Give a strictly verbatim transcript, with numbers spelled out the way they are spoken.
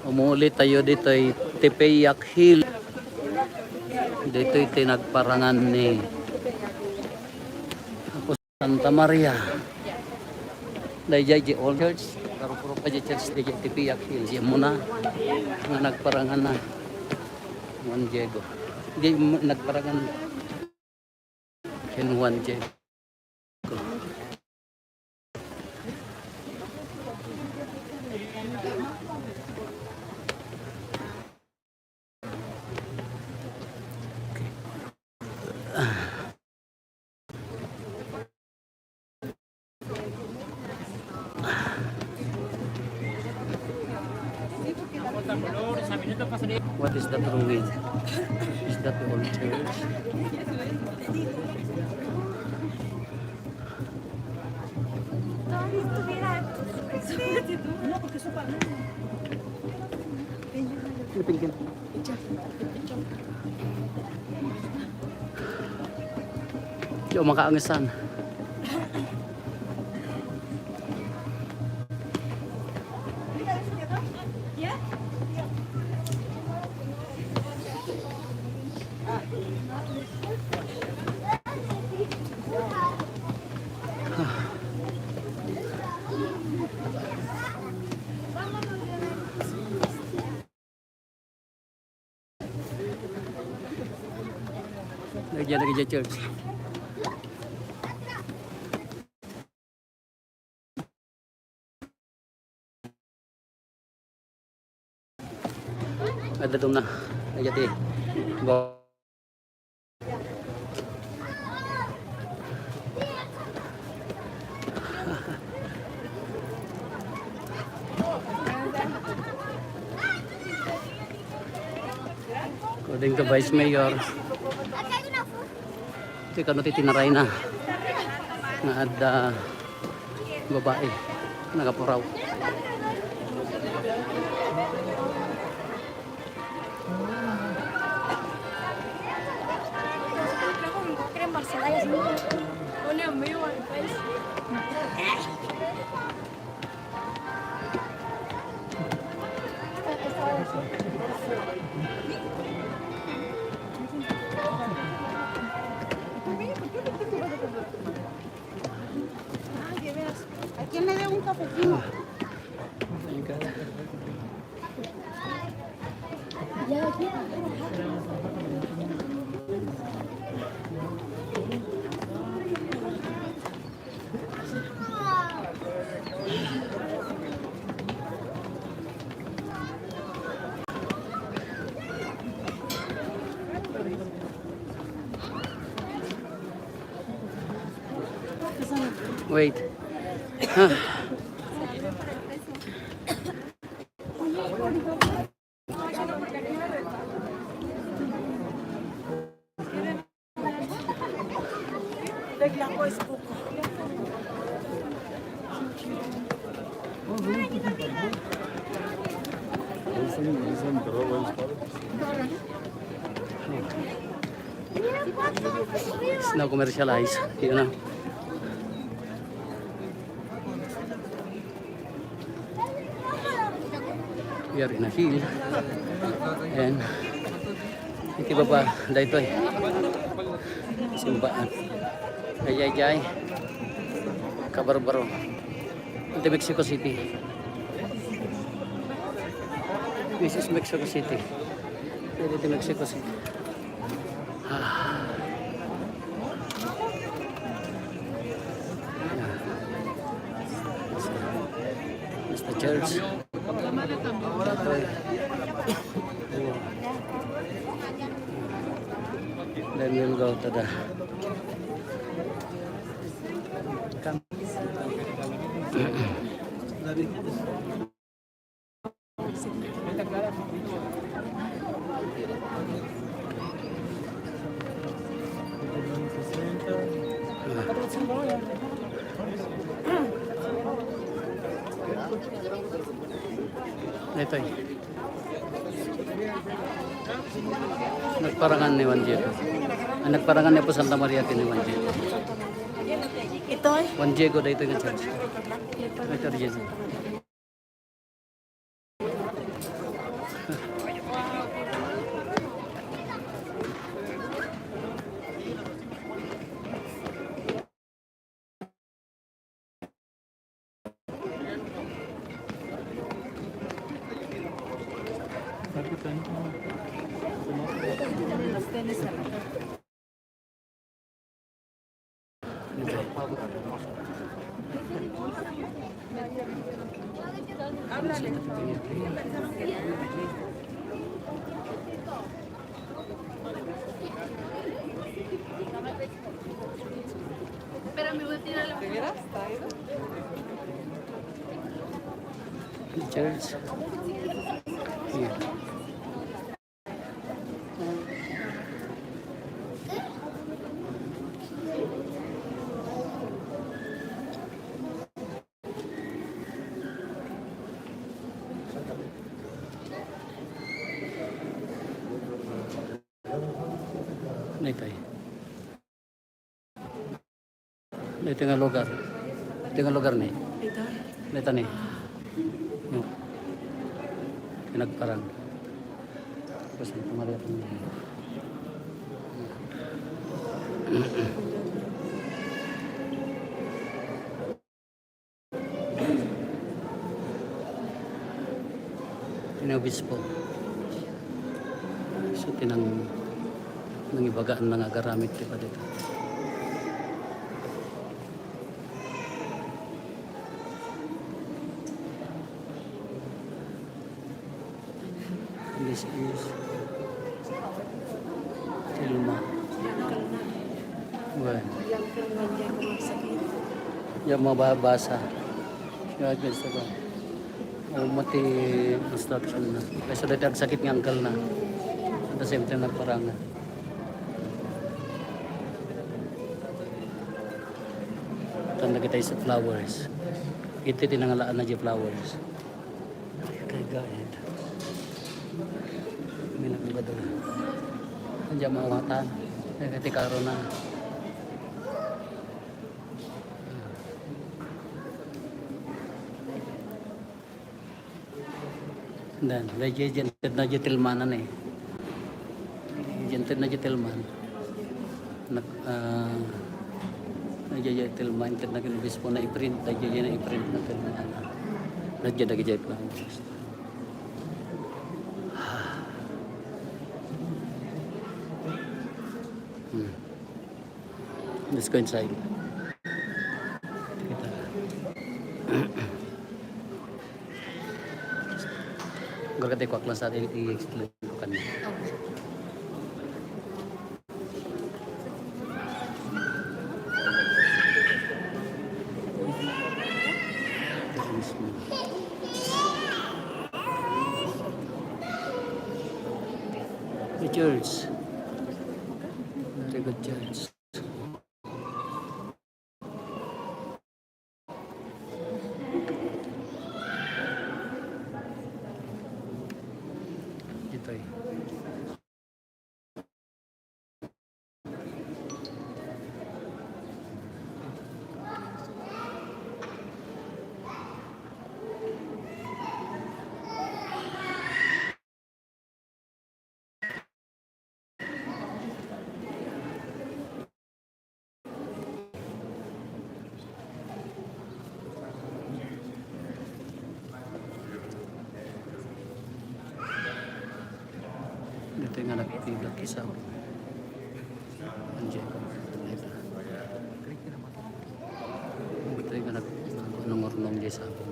Umuli tayo ditoy Tepeyac Hill. Ditoy ti nagparangan ni Apo Santa Maria. Dayjay di old church, pero puro pa di church di Tepeyac Hill. Di muna nga nagparangan na Juan Diego. Di mo-, nagparangan ken Juan Diego. What is that ruin? Is that the old church? Di ako makaangesan. Lagi, lagi di church. Adda dum na. Lagi ti. Bo- According to Vice Mayor, ti kano ti tinarayna nga adda babae, nagapuraw. ¿A quién le debo un cafecino? Wait. Ah. It's now commercialized, you know. We are in a hill. And iti baba, daytoy simbaan. Ayayay. Kabarbaro. Iti Mexico City. This is Mexico City. Iti Mexico City. Ah. Basta church. Then we'll go to the Ito eh. Nagparangan ni Juan Diego. Ah, nagparangan ni Apo Santa Maria ken ni Juan Diego. Ito eh. Juan Diego, daytoy nga church. Ito, Regina. Pictures. Yeah. Ano ito eh? Ito nga lugar. Ito nga lugar ni. Ito. Ito ni. Yung pinagparang. Tapos ang pangalapan niya. Inobispo. So, tinang nangibagaan nga agaramid ti padita. This is Tilma. Well, yan mababasa. Grabe sa ba? O mati instruction na. Kaysa dati agsakit nga uncle na. At the same time, nagparanga. Tanda kita sa flowers. Iti tinangalaan na di flowers. Kay gayet. May nagbabato. Andiyan maawatan. Kay kati karo na. Dan, dayjay, dayjay, dayjay tilmanan eh. Dayjay, dayjay tilman. Nak-, ah, dayjay, dayjay tilman, inted na kin obispo na i-print, dayjay, dayjay na i-print na tilman. Dayjay, dayjay tilman. Hmm. Let's go inside. Kita. Gurkate ko aklan sa i-, i-explain ko kanya. The church. Very good church. Itoy. Ditoy nga nagpilak isa. Andiyan ko. Ditoy nga nag-, nangurnong di sa ako.